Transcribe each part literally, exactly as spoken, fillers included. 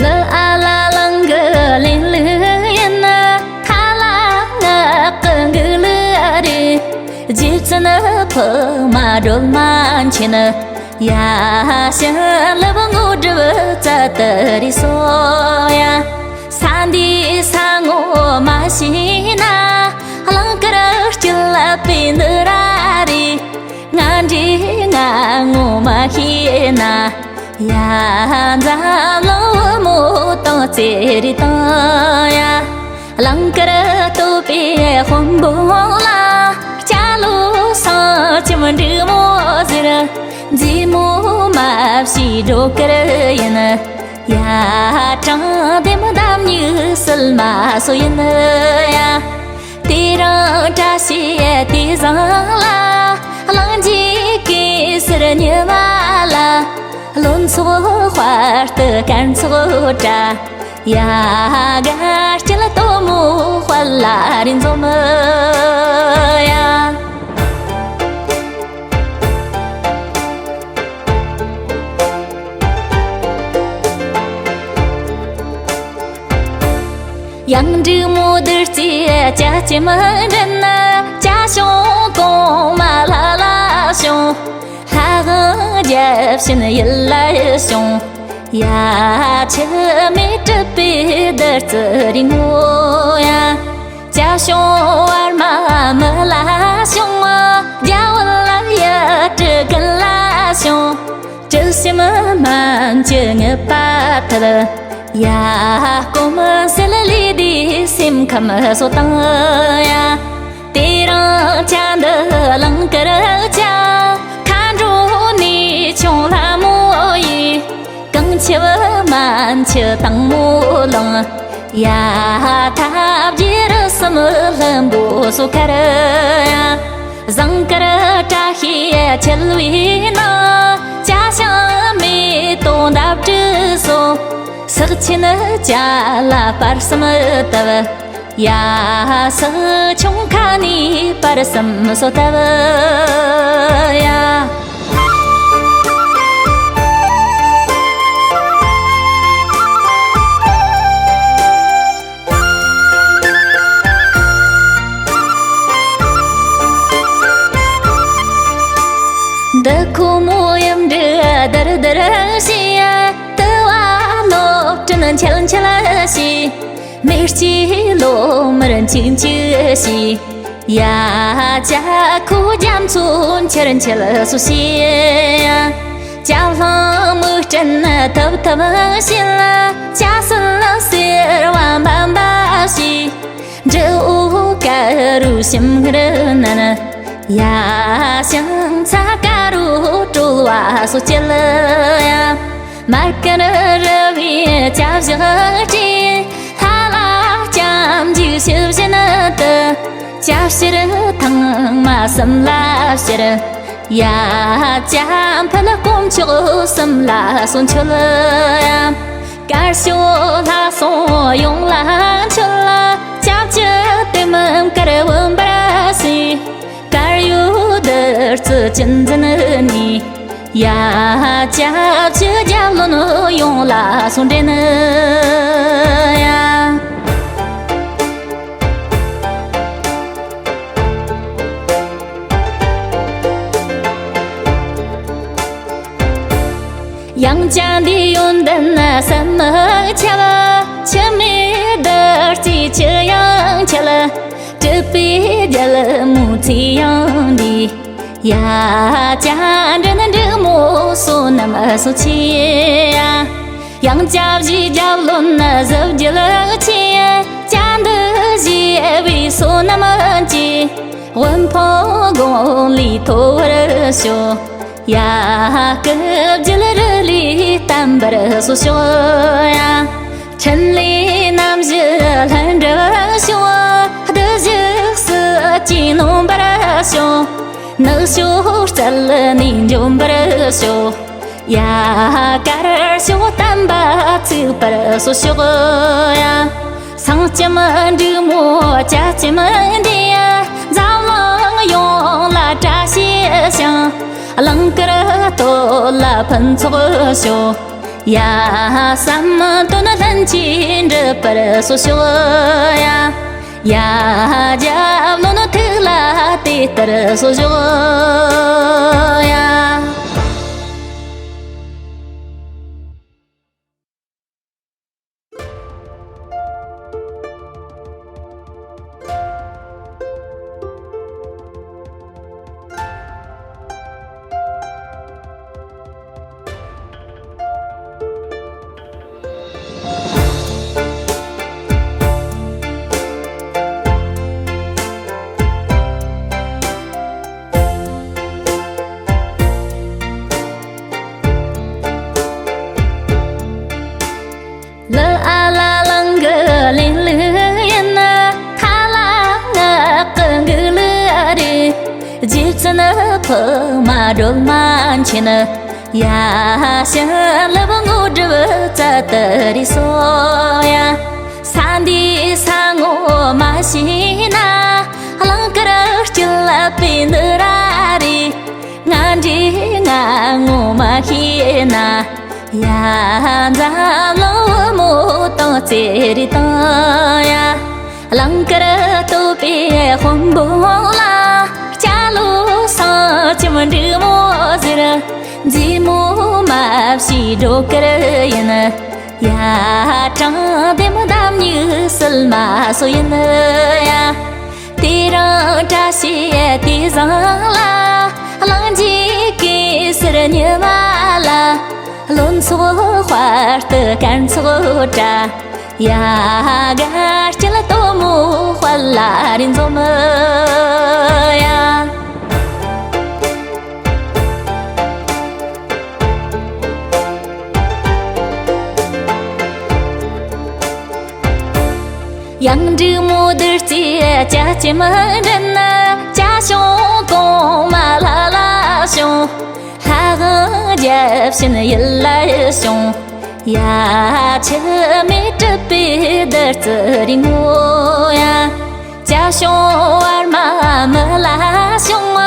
ལི་ཨ་ལ་གླིང་གི་ལེན་ལུགས་ཡིན། ཐ་ལ་ངག་གི་འགུག་ལུགས་རེད། རྗེ་བཙུན་ཕུ་མ་སྒྲོལ་མ་མཁྱེན། ཡ་ཞི་ལུ་ངོ་སྒྲུབ་རྩལ་དུ་རེད་སོ་ཡ། ས་འདི་ས་ངོ་མ་ཤེས་ན། གླིང་དཀར་སྐྱིད་པའི་འདི་ར་རེད། ང་འདྲེ་ང་ངོ་མ་ཤེས་ན། ཡ་འཛམ་གླིང་བུ་མོ་དང་རྩེ་རེ་དང་ཡ། གླིང་དཀར་སྟོད་པའི་དཔོན་པོ་ལ། སྐྱ་ལོ་སྲང་ཁྱིམ་འབྲི་མོ་ཟེར། མཛེས་མོ་མ་བྱས་སྒྲོ་དཀར་ཡིན། ཡ་དྲང་བདེན་འདམ་སྨྱུག་སིལ་མ་སོ་ཡིན་ཡ། དེ་རིང་བཀྲ་ཤིས་དེ་བཟང་ལ། གླིང་རྗེ་གེ་སར་ཉི་མ་ལ། བློན་ཚོགས་དཔའ་རྟུལ་སྐར་ཚོགས་བཀྲ། ཡ་དགའ་སྐྱིད་སྟོན་མོ་དཔལ་ལ་རེ་འཛོམས་ཡ། གཡང་འབྲུག་མོ་བདུད་རྩིའི་བྱ་སྐྱེམས་འདྲེན། བྱ་བྱུང་གོང་མ་ལྷ་ལ་བྱུང་། ལྷ་དབང་བརྒྱ་བྱིན་ཡུལ་ལ་བྱུང་། ཡ་འཆི་མེད་གྲུབ་པའི་བདུད་རྩི་རིང་མོ་ཡ། བྱ་བྱུང་བར་མ་མི་ལ་བྱུང་། རྒྱ་བལ་ཡུལ་གྲུ་གུན་ལ་བྱུང་། དྲི་ཞིམ་སྨན་གྱི་རྔུབ་པ་ཐུལ། ཡ་སྐོམ་སེལ་ལུས་བདེའི་སེམས་ཁམས་གསོ་བཏང་ཡ། དེ་རིང་བྱ་འདི་གླིང་དཀར་བྱ། མཁའ་འགྲོ་ནས་བྱུང་ལྷ་མོ་ཡིས། གངས་ཆུ་སྨན་ཆུ་དྭངས་མོ་ལང་། ཡ་ཐབས་རྒྱལ་རི་གསུམ་ལྷུན་པོ་སོ་ཁར་ཡ། ཟངས་དཀར་བཀྲ་ཤིས་འཁྱིལ་བའི་ནང་། བྱ་ཞིང་མེ་ཏོག་འདབ་དྲུག་སོ། ཕྱག་ཆེན་བྱ་ལ་སྤར་གསུམ་བཏབ། ཡ་ཕྱག་ཆུང་ཁ་ནས་སྤར་གསུམ་སོ་བཏབ་ཡ། འདི་ཁོ་མོ་ཡུམ་འདྲི་དིར་དིར་བྱས། དུ་བ་ལོ་སྤྲིན་འཁྱིལ་འཁྱིལ་བྱས། མེ་ལྕེ་ལོ་མར་འཁྱུག་འཁྱུག་བྱས། ཡ་བྱ་ཁོ་རྒྱ་མཚོ་འཁྱིལ་འཁྱིལ་སོ་བྱས། བྱ་གླང་མིག་སྤྲིན་ཐིབས་ཐིབས་བྱས། བྱ་སྲིན་སེར་བ་འབབ་འབབ་བྱས། འབྲི་འོ་དཀར་རོ་ཞིམ་མངར་ནན། ཡ་ཞིང་ཚ་དཀར་རོ་དྲོ་བ་སོ་སྐྱིད་ཡ། མར་དཀར་རི་བོའི་བྱ་བཞག་སྤྲས། ལྷ་ལ་སྐྱབས་འཇུག་ཞུ་བཞིན་དུ། བྱ་ཕྱིར་ཐང་མ་གསུམ་ལ་ཕྱིར། ཡ་བྱ་ཕུལ་དཀོན་མཆོག་གསུམ་ལ་སོ་མཆོད་ཡ། དཀར་ཕྱོགས་ལྷ་སྲུང་ཡོངས་ལ་མཆོད། སྐྱབས་ཀྱི་དེ་མིན་དཀར་བུམ་པར་ཕྱིན། དཀར་ཡོལ་བདུད་རྩི་གཅན་འཛིན་ནས། ཡ་སྐྱབས་ཀྱི་རྒྱལ་བློན་ཡོངས་ལ་སོ་འདྲེན་ཡ། ཡང་བྱ་འདིའི་ཡོན་ཏན་ཟབ་མོ་ཁྱབ། འཆི་མེད་བདུད་རྩིའི་ཆུ་ཡང་འཁྱིལ། གྲུབ་པའི་རྒྱལ་མོའི་ཚེ་ཡང་འདས། ཡ་བྱ་འདྲེན་འབྲུག་མོ་བསོད་ནམས་གསོ་ཆེ་ཡ། ཡང་བྱ་བཞིའི་རྒྱལ་བློན་གཟི་བརྗིད་ཆེ། བྱ་འདི་བཞེས་པའི་བསོད་ནམས་ཀྱིས། དབུལ་ཕོངས་སྒོ་ལས་ཐོབ་པར་ཤོག། ཡ་སྐུ་བརྒྱུད་རིགས་ལས་བརྟན་པར་སོ་ཤོག་ཡ། འཕྲིན་ལས་རྣམ་བཞི་ལྷུན་གྲུབ་ཤོག། བདུད་བཞི་སྲིད་ཀྱིས་ནོན་པར་ཤོག། ནག་ཕྱོགས་རྩད་ནས་འཇོམས་པར་ཤོག། ཡ་དཀར་ཕྱོགས་བསྟན་པ་ཚུགས་པར་སོ་ཤོག་ཡ། སེང་ལྕམ་འབྲུག་མོ་བྱ་ལྕམ་འདི། འཛམ་གླིང་ཡོངས་ལ་བཀྲ་ཤིས་ཤིང་། གླིང་དཀར་སྟོད་ལ་ཕུན་ཚོགས་ཤོག། ཡ། བསམ་དོན་ལྷུན་གྱིས་འགྲུབ་པར་གསོལ་ཤོག་ཡ། ཡ། རྒྱབ་ལོན་ཐུགས་ལ་དེ་ལྟར་གསོལ་ཤོག་ཡ། ལ་ཨ་ལ་ལང་གི་ལིང་ལིང་ཡིན། ཐ་ལ་ངག་གི་འགུག་ལུགས་རེད། རྗེ་བཙུན་ཕག་མོ་སྒྲོལ་མ་མཁྱེན། ཡ། བྱིན་རླབས་དངོས་གྲུབ་རྩལ་དུ་རེད་སོ་ཡ། ས་འདི་ས་ངོ་མ་ཤེས་ན། གླིང་དཀར་སྐྱིད་པའི་འདི་ར་རེད། ང་འདྲེ་ང་ངོ་མ་ཤེས་ན། ཡ། འཛམ་གླིང་བུ་མོ་དང་རྩེ་རེ་དང་ཡ། གླིང་དཀར་སྟོད་པའི་དཔོན་པོ་ལ། སྐྱ་ལོ་སྲང་ལྕམ་འབྲུག་མོ་ཟེར། མཛེས་མོ་མ་བྱས་སྒྲོ་དཀར་ཡིན། ཡ། དྲང་ལྡེམ་ཟླ་མིག་སིལ་མ་སོགས་ཡིན་ཡ། དེ་རིང་བཀྲ་ཤིས་དུས་བཟང་ལ། གླིང་རྗེ་གེ་སར་ཉི་མ་ལ། བློན་ཚོགས་དཔའ་རྟུལ་སྐར་ཚོགས་བཀྲ། ཡ། དགའ་སྐྱིད་སྟོན་མོ་དཔལ་ལ་རེ་འཛོམས་ཡ། གཡང་འབྲུག་མོ་བདུད་རྩིའི་བྱ་སྐྱེམས་འདྲེན། བྱ་ཞིང་གོང་མ་ལྷ་ལ་བྱུང་། ལྷ་དབང་བརྒྱ་བྱིན་ཡུལ་ལ་བྱུང་། ཡ། འཆི་མེད་གྲུབ་པའི་བདུད་རྩི་རིང་མོ་ཡ། བྱ་ཞིང་བར་མ་མི་ལ་བྱུང་།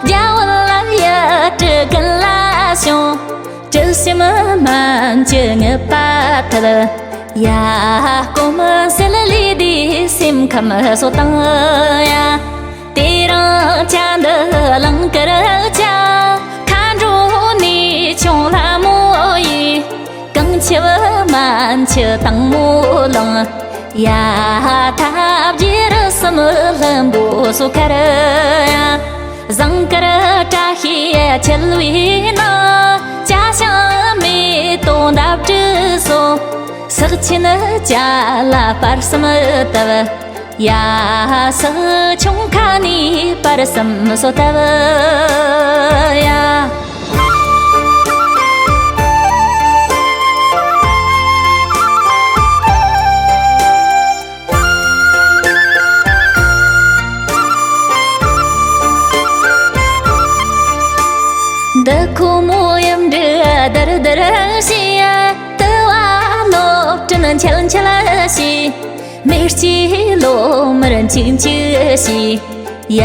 རྒྱ་བོད་ལ་ཡ་སྤྲུལ་ཀུན་ལ་བྱུང་། དྲི་ཞིམ་སྨན་གྱི་མངར་པ་ཐོབ། ཡ། སྐོམ་སེལ་ལུས་བདེའི་སེམས་ཁམས་སོགས་དང་ཡ། དེ་རིང་ཆ་འདི་གླིང་དཀར་བྱ། མཁའ་འགྲོ་ནས་ཆུང་ལྷ་མོ་ཡིས། གངས་ཆུ་སྨན་ཆུ་དྭངས་མོ་བླངས། ཡ། ཐབས་ཀྱི་རི་གསུམ་ལྷུན་པོ་སོགས་ཁར་ཡ། ཟངས་དཀར་བཀྲ་ཤིས་འཁྱིལ་བའི་ནང་། བྱ་ཞིང་མེ་ཏོག་འདབ་དྲུག་སོགས། ཟེགས་ཆེན་བྱ་ལ་སྤར་གསུམ་བཏབ། ཡ། ཟེགས་ཆུང་ཁ་ནས་སྤར་གསུམ་སོགས་བཏབ་ཡ། འདི་ཁོ་མོ་ཡུམ་འདྲི་དིར་དིར་བྱས། དུ་བ་སློབ་སྤྲིན་འཁྱིལ་འཁྱིལ་བྱས། མེ་ལྕེ་ལོ་མར་འཁྱུག་འཁྱུག་བྱས། ཡ།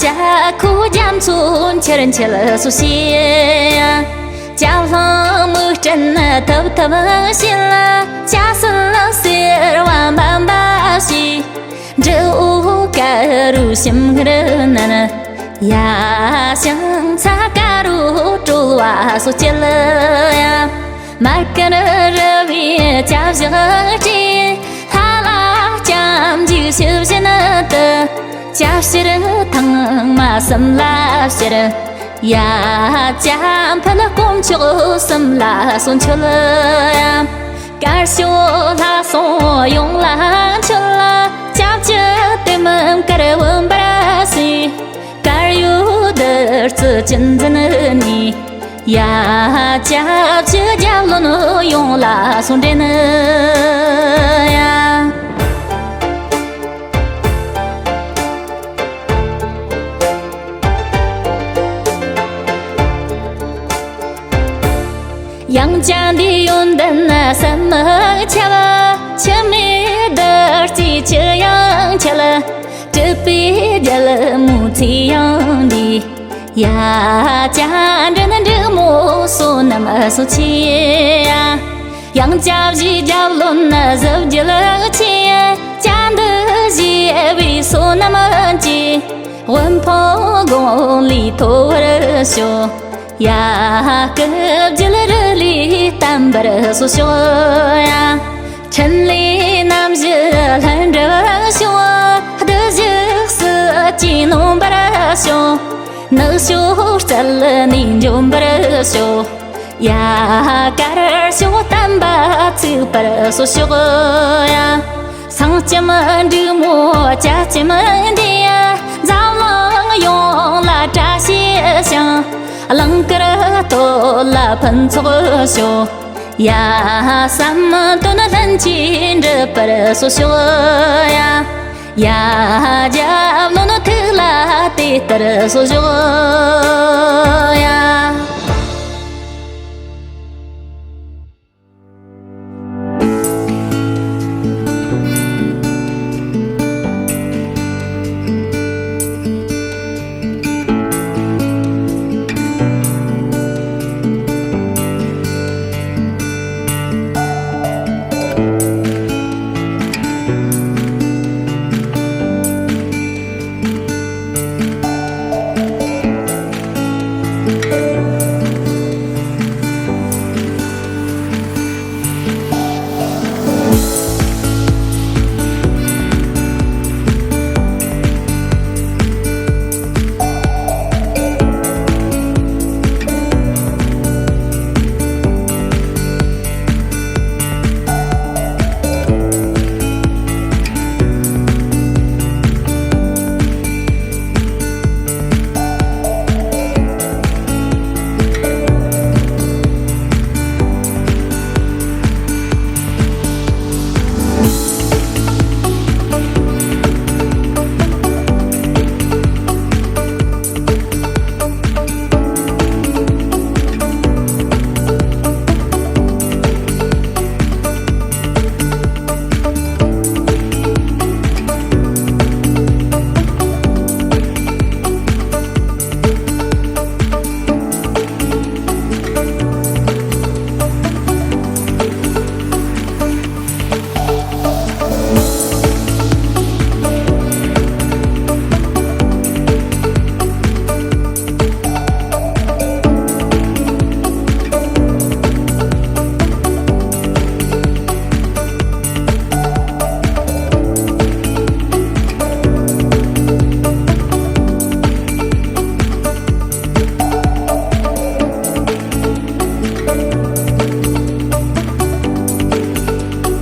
བྱ་ཁོ་རྒྱ་མཚོ་འཁྱིལ་འཁྱིལ་སོགས་བྱས། བྱ་གླང་མིག་སྤྲིན་ཐིབས་ཐིབས་བྱས། བྱ་སྲིན་སེར་བ་འབབ་འབབ་བྱས། འབྲི་འོག་དཀར་རོ་ཞིམ་མངར་མནན། ཡ། ཞིང་ཚ་དཀར་རོ་དྲོ་བ་སོགས་སྐྱིལ་ཡ། མར་ཀན་རི་བོའི་བྱ་བཞག་སྤྲས། ལྷ་ལ་སྐྱབས་འཇུག་ཞུ་བཞིན་དུ། བྱ་ཕྱིར་ཐང་མ་གསུམ་ལ་ཕྱིར། ཡ། བྱ་ཕུད་དཀོན་མཆོག་གསུམ་ལ་གསོལ་མཆོད་ཡ། དཀར་ཕྱོགས་ལྷ་སྲུང་ཡོངས་ལ་མཆོད། སྐྱབས་ཀྱི་དེ་མིན་དཀར་བུམ་པར་གསོལ། དཀར་ཡོལ་བདུད་རྩི་གཅན་གཟན་ནས། ཡ། སྐྱབས་ཀྱི་རྒྱབ་ལོན་ཡོངས་ལ་གསོལ་འདྲེན་ཡ། ཡང་བྱ་འདིའི་ཡོན་ཏན་གསུམ་ཁྱབ། འཆི་མེད་བདུད་རྩིའི་ཆུ་ཡང་འཁྱིལ། གྲུབ་པའི་རྒྱལ་མོའི་ཚེ་ཡང་འདས། ཡ། བཅར་འདྲི་ནི་འབྲི་མོ་བསོད་ནམས་གསོ་ཆེ། ཡང་བཅར་བཞི་རྒྱབ་ལོན་ནི་གཟི་བརྗིད་ཆེ། བཅར་འདི་བཞེས་པའི་བསོད་ནམས་ཀྱིས། དབུལ་ཕོངས་སྒང་ལས་ཐོབ་པར་ཤོག། ཡ། སྐུ་བརྒྱུད་རི་ལས་བརྟན་པར་གསོལ་ཤོག། ཡ། འཕྲིན་ལས་རྣམ་བཞི་ལྷུན་གྲུབ་ཤོག། བདུད་བཞི་སྲིད་ཀྱིས་ནོན་པར་ཤོག། ནག་ཕྱོགས་རྩད་ནས་འཇོམས་པར་ཤོག། ཡ། དཀར་ཕྱོགས་བསྟན་པ་ཚུགས་པར་གསོལ་ཤོག། ཡ། སེང་ལྕམ་འབྲུག་མོ་བཅའ་ཁྲིམས་འདི། འཛམ་གླིང་ཡོངས་ལ་བཀྲ་ཤིས་ཤིང་། གླིང་དཀར་སྟོད་ལ་ཕུན་ཚོགས་ཤོག། ཡ། བསམ་དོན་ལྷུན་གྱིས་འགྲུབ་པར་གསོལ་ཤོག། ཡ། ཡ། རྒྱབ་ལོན་ཐུགས་ལ་དེ་ལྟར་གསོལ་ཤོག། ཡ།